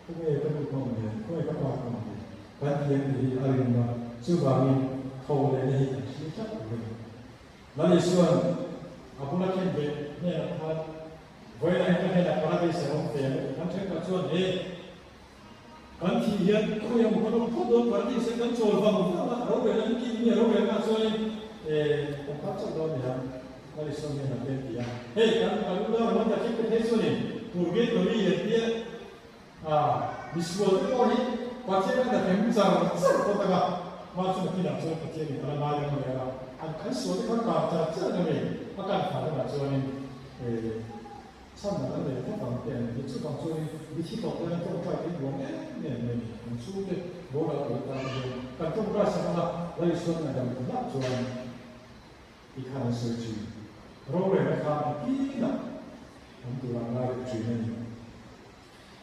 Khawnge ka nu ka awm ve? Khawnge ka pa ka awm ve? Kan ti ang tih hi a rinawm a. Chuvangin tho lehna hi kan thlir tlat tur a ni. Lal Isua'n a bula khen ve hnenah khan, Vawiinah hian ka hnenah Paradise a awm ve ang a ti. Kan thenkhat chuan, He! Kan thih hian khawi emaw kan awm phawt dawn Paradise ah kan chawl vang vang a, rorelna hi kim nge rorelna ah chuanin eh kan kal chauh dawn nia Lal Isua hnenah te an ti a. Hei kan kan unau ringawt tak hi pe phei chuanin Purgatory an tia ah misual te pawh hi Pathian an a hem char char phawt ang a, mah chu nakinah chuan Pathianin a la ngai ang leh a, an kan sual te kha kar char char ang a ni a kan thah hunah chuanin eh Chhan a kan nei khawp ang te an ti. Chuvang chuanin mithi tawh te hian tawngtai te hi buang em em mai a ni. Kan chhungte boral tawh te tan te hian kan tawngtai sak anga Lal Isuan ngaihdam duh hlauh chuan ti khan an sawi thin. Rorelna kha a tinah awm tur an ngai duh thin a ni.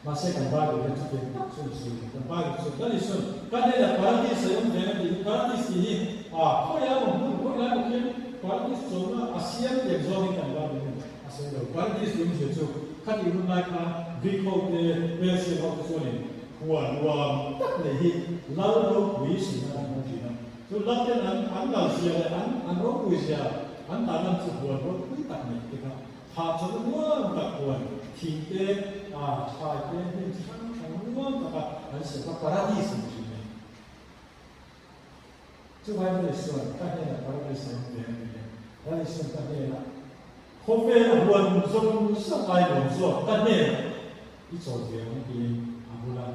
Mahse kan Bible hian chutiang tak chuan a sawi lo. Kan Bible chuan Lal Isuan kan hnenah Paradis a awm ve a tih hi Paradis tih hi a khawi emaw hmun khawi lai emaw khian Paradis chawlhna a siam tiang zawngin kan Bible hian a sawi lo. Paradis tih awmzia chu khatih hun lai khan Greek ho te, Persian ho te chuanin huan nuam tak nei hi lal ropui sawinan an hmang thin a. Chu lal ten an an lalzia leh an an ropuizia an tarlan chu huan ropui tak neih te kha Thah chawlh nuam tak huan thing te, a thlai te, hnim chi hrang hrang nuam taka an siam kha paradis an ti mai. Chuvai Lal Isuan ka hnenah paradis a awm ve a ni le. Lal Isuan ka hnenah khawvela huan zawng zawng ai nuam zawk ka hnenah i chawl ve ang tiin a bula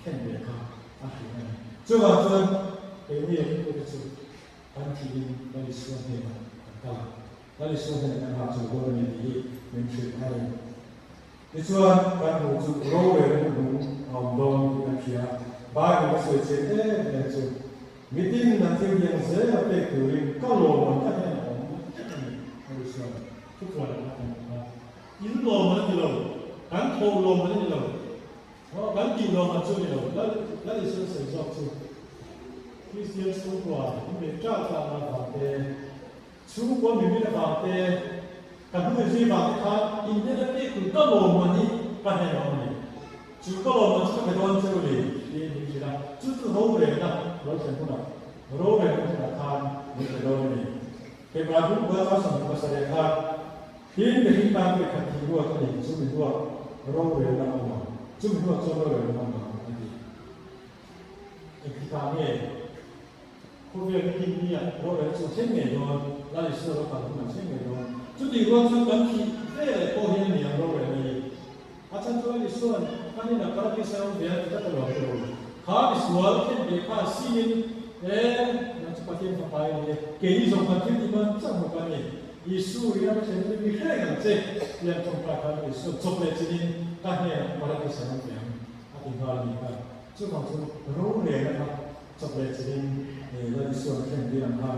khen ve kha a hrilh a ni. Chuvang chuan keini ringtute chu kan thihin Lal Isua hnenah kan kal ang. Lal Isua hian kan hah chawl dawn a ni tih hi min hrilh a ni. Tichuan, kan hmuh chu rorelna hnuhnung a awm dawn tih kan hria. Bible a sawi chian em em chu, Mitin an thil hian zel a pek turin ka lawm an ka hnenah a awm vek a ni, Lal Isua'n thupuan a kan hmu kha. In lawm an ti lo, kan tho lawm an ni lo, kan tih lawm an chu a ni lo. Lal Isua'n sawi zawk chu, Kristian chhungkua inbeih ṭah ṭahna avang te, Chhungkua mimir avang te, ka hnuai zui vang te khan inhnen a pek tur ka lawmman hi ka hnen awm a ni. Chu ka lawmman chu ka pe dawn cheu a ni tiin min hrilh a, chu chu rorelna lo thlen hunah, rorelna hunah khan min pe dawn a ni. Hebrai bung kua chau 27 khan, Tin, mihring tan pawh i khat thih ruat a ni, chu mi hnuah rorelna a awm ang, chu mi hnuah chuan rorelna a awm ang a ti. Engtikah nge? Khawvel hi kin nia rorel chu a thleng ngei dawn, Lal Isua lo kal hun a thleng ngei dawn. Chutih rual chuan kan thih ve leh pawh hi a ni ang rorel hi. A chhan chu Lal Isua'n kan inah paradis a awm ve a ti tlat alawm te ru. Kha misual khen ve kha simin e nang chu Pathian fapa i ni e, keini zawng kan thil tih man chauh hmu kan ni. Isu i ram a thlen hun i mi hreng ang che ti an tawngtai khan Lal Isua'n chawp leh chinin ka hnenah paradis a awm ve ang a ti nghal a ni kha. Chuvang chu rorel a kha Chawp leh chilhin Lal Isua'n thlen tir ang kha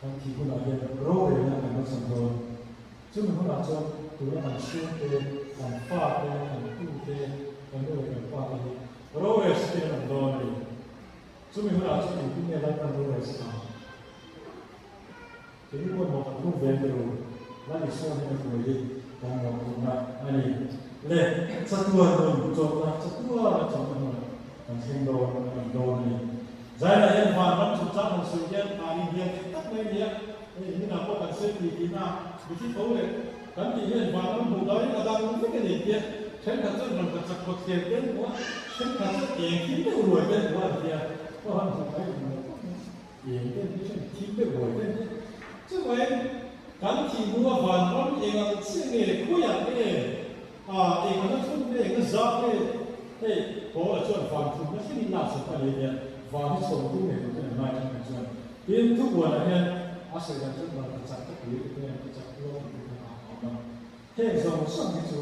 kan thih hunah hian rorelna kan la chhan dawn. Chumi hunah chuan tuna kan chhungte, kan fate, kan tute, kan nu leh kan pate hi rorel sakin an awm dawn a ni. Chumi hunah chuan engtin nge Lalpan rorel sak ang? Keini pawh mawh kan phur ve ber u, Lal Isua hian a hruai hi kan mawhphurhna a ni. Le chatuan nun chawlhna, chatuana chawlhna hmunah kan thleng dawn a ni dawn a ni. Zainah hian van ram chungchang han sawi hian a inhnial theih tak mai a ni a, hei hmunah pawh kan sawi tih tihna mithi tho leh kan tih hian van ram hmuh dahin a dang vek a ni tia thenkhat chuan ram kan chak khawt hliam te an hmu a, thenkhat chuan eng thil deuh ruai te an hmu a an tia, aw han hmuh mai hmu lo khawp mai. Eng ten hi hran thim deuh buai ten hi. Chuvangin kan thih hnua vanram eng ang chiah nge khawiah nge ah eng ang a thun nge eng a zah nge hei Paula chuan van thunna thlengin lak chhuak a ni ania van hi chhawn tum ngei tur ten an ngai thin kan chuan tin thubuanah hian a sawi dan chuan van ka chak ka pui te hian ka chak luang tih te kha a awm a heng zawng zawng hi chu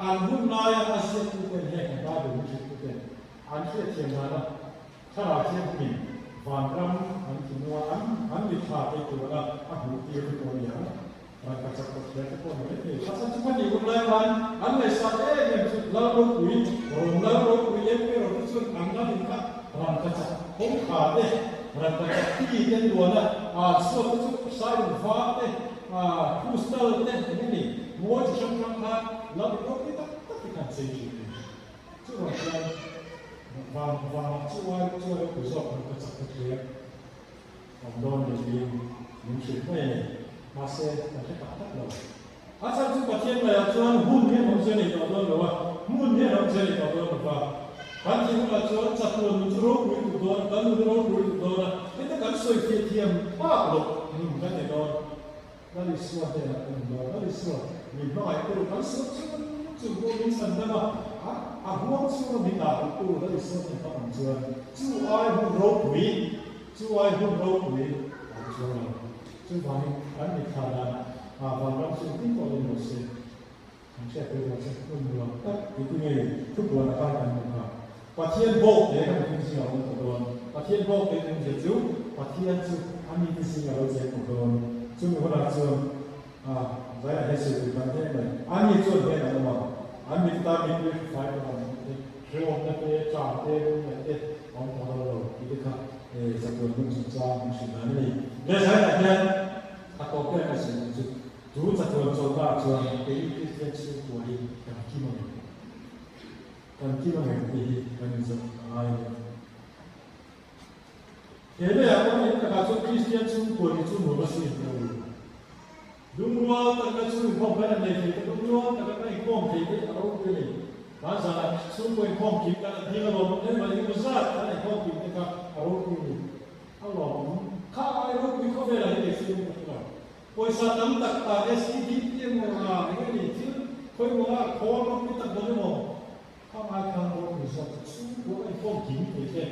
an hun laia a ziaktu ten heng an Bible min hrilhtu ten an hriatthiam dana Thlarau Thianghlimin vanram an ti nua an an mitthla te tura a hmuh tir hi pawh a ni ang. Rangkachak kawtthler te pawh ni mai thei. A chhan chu khati hun lai khan an ngaihsan em em chu Lal ropui, Rom Lal ropui Emperor te chuan an lal in kha rangkachak kawngkhar te, rangkachak ti te luan a, aa chhuat te chu sailung var te, aa crystal te eng emaw ni mawi chi hrang hrang khan lal in ropui tak tak te khan chei thin a ni. Chuvang chuan van vanah chu ai chu a ropui zawk rangkachak kawtthler. Awm dawn ni tiin min hrilh mai a ni. Mahse, kan hre tak tak lo. A chhan chu Pathian ngaiah chuan hun hian awmzia nei tawh dawn lo a, hmun hian awmzia nei tawh dawn lo va. Kan tih hunah chuan chatuan nun chu ropui tuk dawn, kan nun ropui tuk dawn a, heta kan sawi fiah thiam phak loh nun kan nei dawn. Lal Isua hnenah kan awm dawn. Lal Isua, min hmangaihtu, kan sual chung chung pawh min chhan dam a, a huang chhunga min dah duhtu Lal Isua hnenah kan awm chuan chu ai hun ropui, chu ai hun ropui a awm chuang lo. Chuvangin kan mitthla danah vanram chu engtin pawh ni lo se, Kan hriat pui lo che, hun nuam tak i ti ngei thupuan a kai kan hmu kha. Pathian bawk te kan thing zingah a awm tawh dawn. Pathian bawk te tum zia chu Pathian chu a mite zingah a lo cheng tawh dawn. Chumi hunah chuan a zaiah hian sawi tur tam hle mai. Ani chuan hian an awm ang. An mit tan mipui hri fai tawh ang tih te, hrehawmna te, ṭam te, lungngaih te a awm tawh dawn lo tih te kha chatuan hun chungchang min hrilh dan a ni. He zaiah hian a tawp ber ka sawi duh chu Chu chatuan chawlhnaah chuan kei Kristian chhungkua hi kan kim ang em? Kan kim ang em tih hi kan inzawh a ngai a ni. He leiah pawh eng takah chuan Kristian chhungkua tih chu nuam a sin lo. Lungrual taka chu inkhawm kan han nei thei te, lungrual taka kan inkhawm thei te a ropui a ni. Kan zanah chhungkua inkhawm kim kan han ding alawm em mai, engemaw zat kan inkhawm kim te kha a ropui a ni. A lawmawm. Kha ai ropui khawvelah hi kei chu ka hre lo. Pawisa tam tak ta SEDP emaw a eng emaw thil khawimaw a khawl ropui tak dawn emaw kha ngai khan ropui zawk chu chhungkua kan inkhawm kim thei te.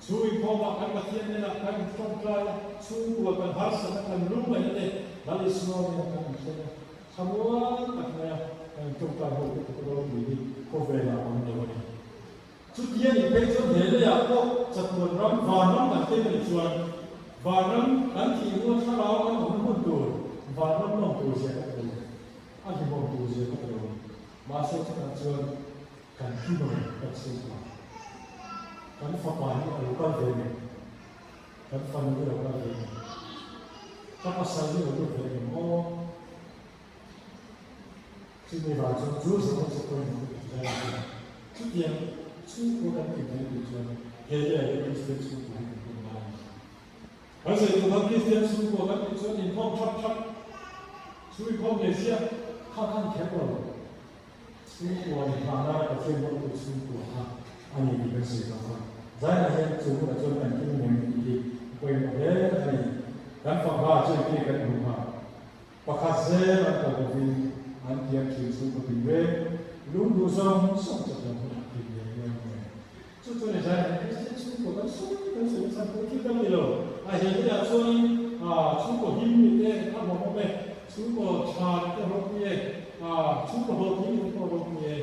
Chu inkhawmah kan Pathian hnenah kan intawngtai a, chhungkua kan harsatna kan lungngaihna te Lal Isua nen kan inthleng a, thlamuan tak maia kan intawngtai ho te tluk ropui hi khawvelah a awm lo a ni. Chutia nih phei chuan he leiah pawh chatuan ram, vanram kan thleng a nih chuan vanram kan thih hnu a thlarau kan awmna hmun tur vanram nawm tur zia ka ti lo, a hlimawm tur zia ka ti lo. Mahse chutah chuan kan hlim ang em kan chhungkua? Kan fapa hi a lo kal ve em? Kan fanu hi a lo kal ve em? Ka pasal hi a lo lut ve em aw? Chumi vang chuan chu zawhna chu pawimawh ka ti zel a ni. Chutiang chhungkua kan tih mai tur chuan he leiah hian Kristian chhungkua hi kan hman lai a ni. Kan sawi tur khan Kristian chhungkua kan tih chuan inkhawm thap thap, chu inkhawm ngei chiah kha khan kher lo. Chhungkua inhahna Pathian hmangtu chhungkua kha a ni tih kan sawi tawh kha. Zainah hian chu hunah chuan kan kim ngem tih hi a pawimawh hle a ni. Kan fangha chu engtin kan hmuh kha? Pakhat zel an kal lovin an tiam thin chu ka pin reng. Lung duh zawng zawng chu kan hunah pin ngei ngei ang e. Chu chuan i zai ang Kristian chhungkaw kan sawi kan sawi nasa pawh thil dang ni lo. A he leiah chuanin chhungkaw him ni te a hlawm awm e, chhungkaw tha ni te ropui e, chhungkaw hlawhtling ni te pawh ropui e.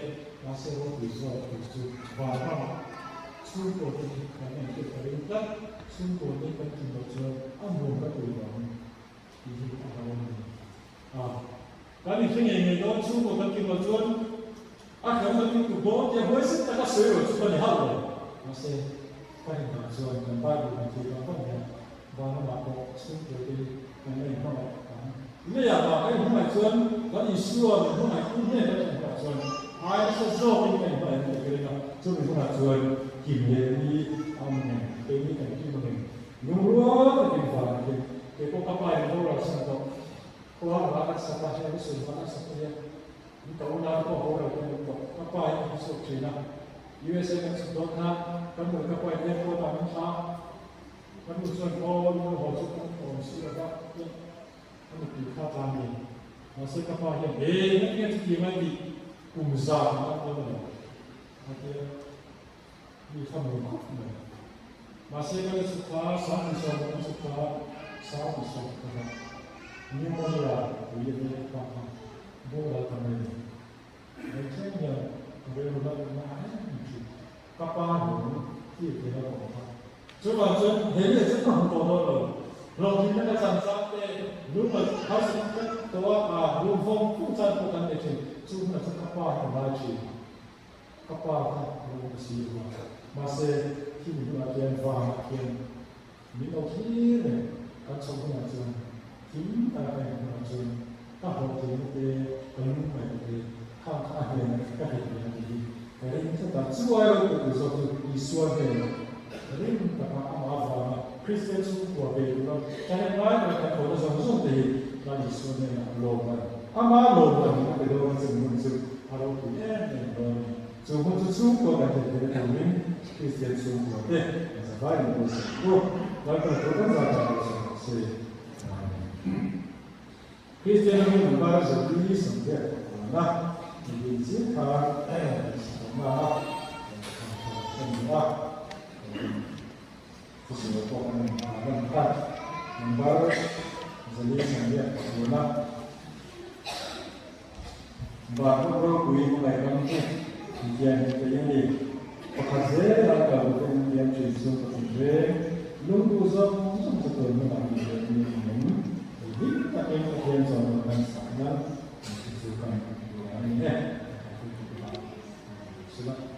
Mahse ropui zawk tur chu vanramah chhungkaw te hi kan entir ta ring tlat. Chhungkaw te kan tum loh chuan a nuam ka ti lo ang. Tih hi a hlau a ni. A, kan inhre ngei ngei dawn chhungkaw kan kim loh chuan a kher kan kim tuk dawn tia huaisen taka sawi rawh chu ka ni hauh lo. Mahse, ka rindan chuan kan Bible kan thlir vang vang hian vanramah pawh chhungkaw te hi kan la inhmangaih ang. Leiah mah kan inhmangaih chuan kan Isua min hmangaih tum hle kan inhmangaih chuan ai nasa zawkin kan inhmangaih ang tih ka ring a, chumi hunah chuan kim leh ni a awm ang em? Keini kan kim ang em? Lungrual takin vanah hian kei pawh ka pa in boral san tawh. Khua a kan sak a, heng sul a kan sak te hian in ka unau te pawh boral te an awm tawh. Ka pa in a chhuak thin a, USA kan chhuk dawn khan kan nu ka pa in airport ah min thlah a, kan nu chuan aw i nu haw chu kan awm si lo va tiang a nupui kha tlan ni. Mahse ka pa hian he ngatinge chutiang a tih kum zan a dawn a lo a tia. Mi kha mawi khawp mai. Mahse ka la chhuk kha 2010 kan chhuk kha 2010 pneumonia pui a nia ka kha boral ta mai ni. Mai thleng hian ka rilru la awm na em em thin. Ka pa hlawm thil thei la awm kha. Chuvang chuan he leh chu ka hmu tawh dawn lo. Hlawhtlinna ka chan chang te, lungngaih harsatna ka tawh a, lung vawng vawng chan pawh kan nei thin. Chu hunah chuan ka pa hi ka ngai thin. Ka pa kha a lo ka si lo a, mahse thil hunah khian vanah khian min lo thlir reng. Kan chhoh hunah chuan thim taka ka en hunah chuan ka hlawhtlinna te, ka lungngaihna te khang kha a hnenah ka hrilh ve a tih hi ka ring tlat a. Chu ai lo tur zawk chu Isua hnenah ring taka amah avanga Kristian chhungkua ve tura thahnem ngai taka kan thawhna zawng zawng te hi Lal Isua hnenah lawm a ni. Ama lawm a ni a pe dawn a chung hun chu a ropui em em dawn a ni. Chu hun chu chhungkua kan theih theihna turin Kristian chhungkua te kan zavai in buaitsaih ang u. Lalpan thu kan zai tan buaitsaih rawh se. Amen. Kristian ram hi bar zali sawmriat pakua na ni chiah khan sakawmna a kan ni a. Thusawi pawh kan rawn nghah reng kha. Number 401 na Vanram ropui hmangaih ram chu intiam hi thei a ni. Pakhat zel a kal te an tiam thin chu ka ti reng. Lungduh zawng zawng chu tun hunah ni ve ni ang em? Hei hlim takin Pathian chuan kan sak nan chu chu kan tur a ni e. Sula.